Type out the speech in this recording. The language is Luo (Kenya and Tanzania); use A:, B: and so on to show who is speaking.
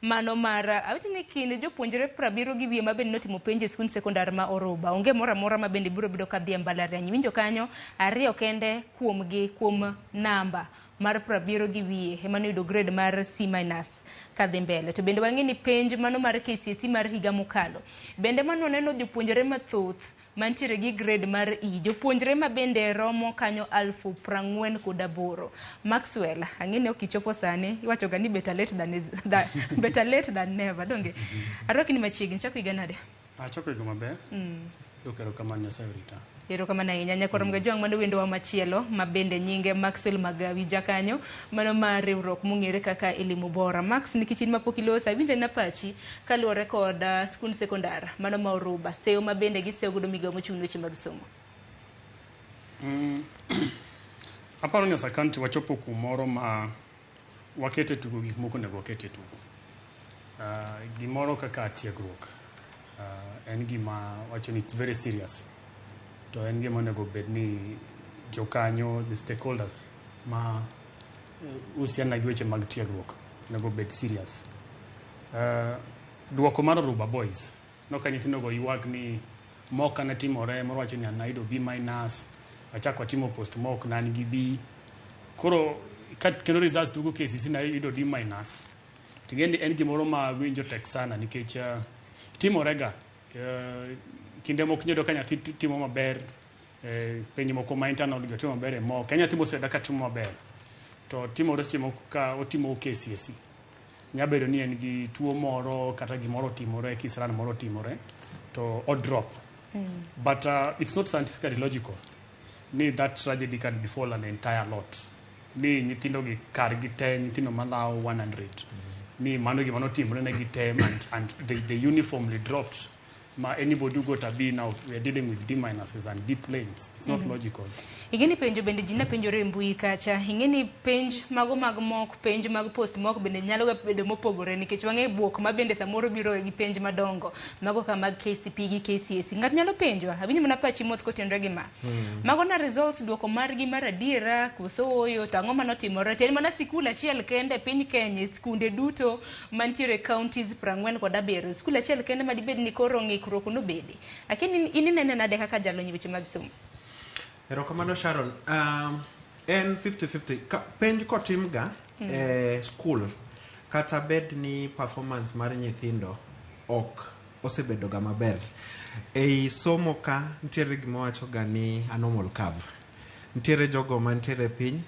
A: Mano mar awacho ni kind jopuonjre 70 gi wiye ma bende notimo penj e skund sekondar ma Oruba, onge moro amora ma bende biro bedo kadhi e mbalariany. Iwinjo kanyo, ariyo kende kuomgi kuom namba mar 70 gi wiye ema noyudo grade mar C minus kadhi mbele. To bende wang'e ni penj mano mar KCSE mar higa mokalo bende mano waneno jopuonjre mathoth mantiere gi grade mar E, jopuonjre ma bende romo kanyo 48,000. Maxwell, ang'e ni ok ichopo sani, iwacho ga ni better late than never, donge? Arwaki ni machiegni, chako higa nade?
B: Achako higa maber. Erokamano, Nyasaye orita.
A: Erokamano ahinya. Nyakwar Mgajwang', mano wendowa machielo ma bende nyinge Maxwell Magawi jakanyo mano mar riwruok mong'ere kaka Elimu Bora. Max, nikech in mapok iloso, awinjo na pachi kaluwore kod skund sekondar mano ma Oruba, seyo ma bende giseyo godo migawo mochung' ne weche mag somo.
B: Aparo ni as a country wachopo kumoro ma wakete tugo gik moko onego waket e tugo. Gimoro kaka tiegruok en gima wacho ni it's very serious. To en gima onego bed ni jokanyo, the stakeholders ma husiana gi weche mag tiegruok onego bed serious. Duoko mar Oruba Boys no ka nyithindo go ywak ni mock ne timore moro wacho ni an nayudo B minus, achako atimo post mock ne an gi B. Koro ka kendo results duogo KCSE nayudo D minus. Ting'e ni en gimoro ma winjo tek sana nikech timore ga. Kinde moko inyalo yudo ka nyathi timo maber penj moko ma internal gi otimo maber e mock. En nyathi moseyudo ka timo maber. To timore seche moko ka otimo KCSE. Nya bedo ni en gi tuo moro kata gimoro otimore, kisran moro otimore, to o drop. But it's not scientifically logical ni that tragedy can befall an entire lot. Ni nyithindo gi kargi te, nyithindo malawo 100. Ni mano gima notimore negi te and they uniformly dropped. Ma anybody who got a B now, we are dealing with D minuses and D planes. It's not logical.
A: Ing'e ni penjo bende ji ne penjore e mbui kacha. Ing'e ni penj mago mag mock, penj mag post mock bende nyalo ga bedo mopogore nikech wang'e buok ma bende samoro biro gi penj madongo mago ka mag KCPE gi KCSE. Ng'ato nyalo penjo, awinjo mana pachi moth kotenore gi ma. Mago na results duoko margi mar adiera koso ooyo to ang'o manotimore? To en mana sikul achiel kende e piny Kenya e skunde duto mantiere e counties 47. Sikul achiel kende madibed ni koro ng'ikruok nobede. Lakini in inene nade kaka jalony e weche mag somo?
C: Erokamano, Sharon. En 50-50. Penj kotim ga e school kata bed ni performance mar nyithindo ok osebedo ga maber. Ei somo ka nitiere gima wacho ga ni a normal curve. Nitiere jogo mantiere piny.